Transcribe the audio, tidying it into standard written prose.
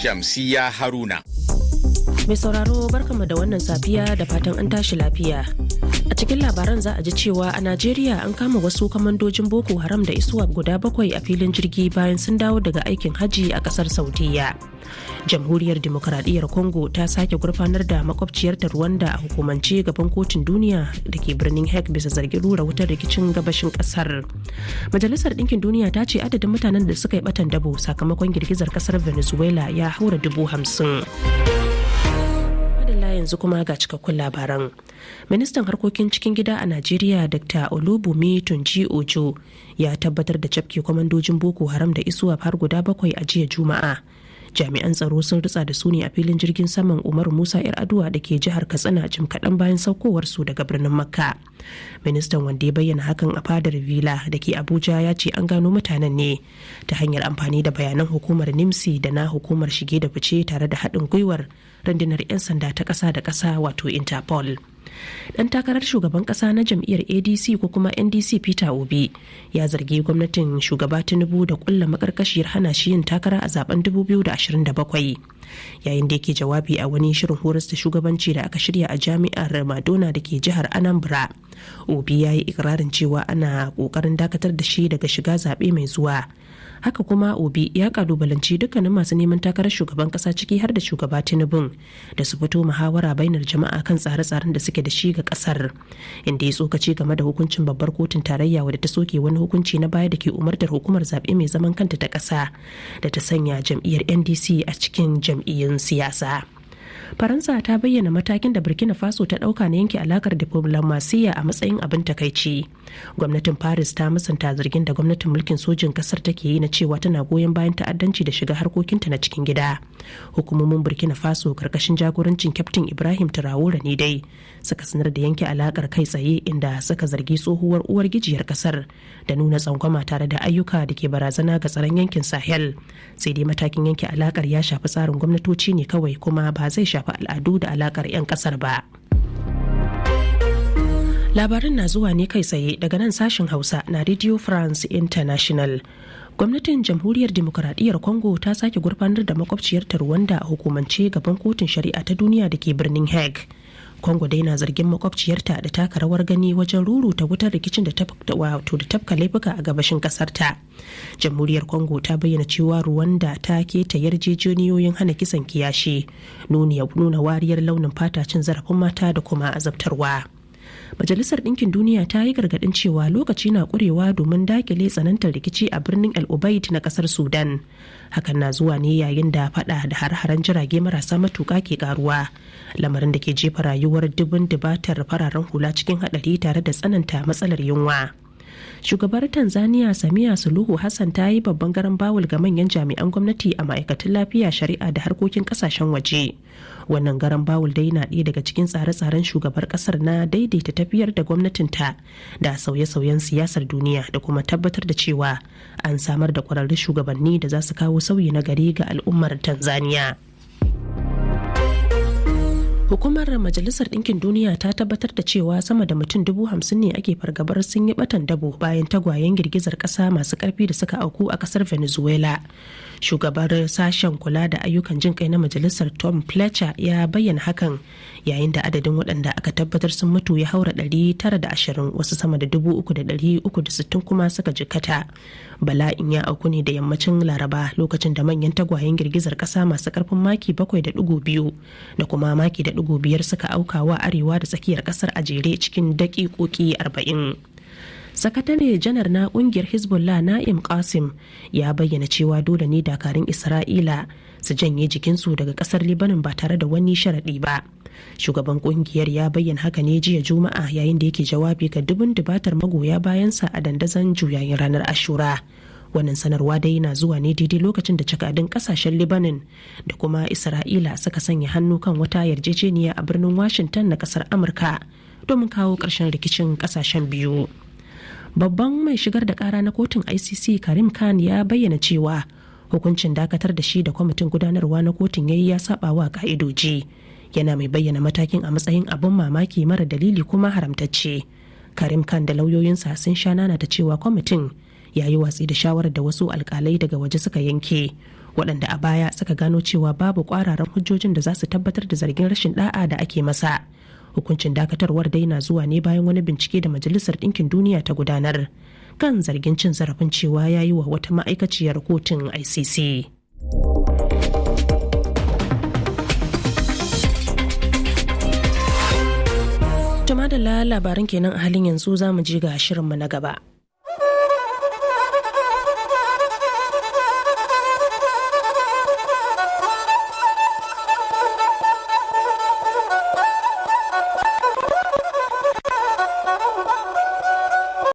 Shamsiya Haruna. Mai sauraro, barkanmu da wannan safiya da fatan an tashi lafiya. A cikin labaran za a ji cewa a Najeriya an kama wasu kwamandojin Boko Haram da ISWAP guda bakwai a filin jirgi bayan sun dawo daga aikin hajji a kasar Saudiya. Jamhuriyar Dimokuraɗiyyar Congo ta sake gurfanar da makwabciyarta Rwanda a hukumance gaban Kotun Duniya da ke birnin Hague bisa zargin rura wutar rikicin gabashin kasar. Majalisar Ɗinkin Duniya ta ce adadin mutanen da suka yi batan dabo sakamakon girgizar kasar Venezuela ya haura 50,000. Madalla, yanzu kuma ga cikakkun labaran. Ministan harkokin cikin gida a Najeriya, Dr. Olubunmi Tunji Ojo, ya tabbatar da cafke kwamandojin Boko Haram da ISWAP har guda bakwai a jiya Juma'a. Jami'an tsaro sun ritsa da su ne a filin jirgin saman Umaru Musa Yar Aduwa da ke jihar Katsina jim kaɗan bayan saukowar su daga birnin Makka. Ministan, wanda ya bayyana hakan a fadar Villa da ke Abuja, ya ce an gano mutanen ne ta hanyar amfani da bayanan hukumar NIMC da na hukumar shige da fice tare da haɗin gwiwar rundunar 'yan sanda ta ƙasa da ƙasa, wato Interpol. Dan takarar shugaban kasa na jam'iyyar ADC ko kuma NDC, Peter Obi, ya zargi gwamnatin Shugaba Tinubu da kulla makarkashiyar hana shi yin takara a zaben 2027. Yayin da yake jawabi a wani shirin horas da shugabanci da aka shirya a Jami'ar Madonna da ke jihar Anambra, Obi ya yi ikirarin cewa ana kokarin dakatar da shi daga shiga zaɓe mai zuwa. Haka kuma Obi ya kalubalanci dukkanin masu neman takarar shugaban kasa, ciki har da Shugaba Tinubu, da su fito muhawara bainar jama'a kan tsare-tsaren da suke da shi ga kasar, inda ya tsokaci game da hukuncin Babbar Kotun Tarayya wadda ta soke wani hukunci na baya da ke umartar Hukumar Zaɓe Mai Zaman Kanta ta ƙasa da ta sanya jam'iyyar NDC a cikin jam'iyyun siyasa. Faransa ta bayyana matakin da Burkina Faso ta dauka na yanke alakar diplomasiyya a matsayin abin takaici. Gwamnatin Paris ta musanta zargin da gwamnatin mulkin sojin kasar take yi na cewa tana goyon bayan ta'addanci da shiga harkokinta na cikin gida. Hukumomin Burkina Faso karkashin jagorancin Kyaftin Ibrahim Traore ne dai suka sanar da yanke alakar kai tsaye, inda suka zargi tsohuwar uwar gijiyar kasar da nuna tsangwama tare da ayyuka da ke barazana ga tsaron yankin Sahel. Sai dai matakin yanke alakar ya shafi tsarin gwamnatoci ne kawai, kuma ba zai shafi al'adu da alakar 'yan kasar ba. Labarin na zuwa ne kai tsaye daga nan sashen Hausa na Radio France International. Gwamnatin Jamhuriyar Dimokuraɗiyyar Congo ta sake gurfanar da makwabciyarta Rwanda a hukumance gaban Kotun Shari'a ta Duniya da ke birnin Hague. Congo dai na zargin makwabciyarta da taka rawar gani wajen ruruta wutar rikicin da wato da tafka laifuka a gabashin kasarta. Jamhuriyar Congo ta bayyana cewa Rwanda ta keta yarjejeniyoyin hana kisan kiyashi, nuna wariyar launin fata, cin zarafin mata da kuma azabtarwa. Majalisar Ɗinkin Duniya ta yi gargaɗin cewa lokaci na ƙurewa domin dakile tsanantar rikici a birnin El Ubaid na ƙasar Sudan. Hakan na zuwa ne yayin da faɗa da har-haren jirage marasa matuƙa ke ƙaruwa, lamarin da ke jefa rayuwar dubun dubatar fararen hula cikin haɗari tare da tsananta matsalar yunwa. Shugabar Tanzania Samia Suluhu Hassan ta yi babban garan bawul ga manyan jami'an gwamnati a ma'aikatan lafiya, shari'a da harkokin kasashen waje. Wannan garan bawul dai na ɗaya daga cikin tsare-tsaren shugabar kasar na daidaita tafiyar da gwamnatinta da sauye-sauyen siyasar duniya da kuma tabbatar da cewa an samar da kwararrun shugabanni da za su kawo sauyi na gari ga al'ummar Tanzania. Hukumar Majalisar Ɗinkin Duniya ta tabbatar da cewa sama da mutum 50,000 ne ake fargabar sun yi batan dabo bayan tagwayen girgizar ƙasa masu ƙarfi da suka auku a ƙasar Venezuela. Shugabar sashen kula da ayyukan jin kai na majalisar, Tom Fletcher, ya bayyana hakan yayin da adadin waɗanda aka tabbatar sun mutu ya haura 920, wasu sama da 3,360 kuma suka jikkata. Bala'in ya auku ne da yammacin Laraba lokacin da manyan tagwayen girgizar ƙasa masu ƙarfin maki 7.2 da kuma maki da 5 suka aukawa arewa da tsakiyar kasar a jere cikin daƙiƙoƙi 40. Sakatare janar na kungiyar Hezbollah, Na'im Qasim, ya bayyana cewa dole ne dakarun Isra'ila su janye jikinsu daga kasar Libanin ba tare da wani sharaɗi ba. Shugaban kungiyar ya bayyana haka ne jiya Juma'a yayin da yake jawabi ga dubun dubatar magoya bayansa a dandazon juyayin ranar Ashura. Wannan sanarwa dai na zuwa ne daidai lokacin da jakadun kasashen Lebanon da kuma Isra'ila suka sanya hannu kan wata yarjejeniya a birnin Washington na kasar Amurka domin kawo ƙarshen rikicin kasashen biyu. Babban mai shigar da kara na kotun ICC, Karim Khan, ya bayyana cewa hukuncin dakatar da shi da kwamitin gudanarwa na kotun yayi ya saba wa ka'idoji, yana mai bayyana matakin a matsayin abin mamaki, mara dalili kuma haramtacce. Karim Khan da lauyoyinsa sun sha nana ta cewa kwamitin Ya yi watsi da shawarar da wasu alkalai daga waje suka yanke, waɗanda a baya suka gano cewa babu ƙwararan hujjojin da za su tabbatar da zargin rashin da'a da ake masa. Hukuncin dakatarwar dai na zuwa ne bayan wani bincike da Majalisar Ɗinkin Duniya ta gudanar kan zargin cin zarafin cewa ya yi wa wata ma'aikaciyar kotun ICC. Jama'a da labaran kenan. A halin yanzu za mu ji ga shirinmu na gaba.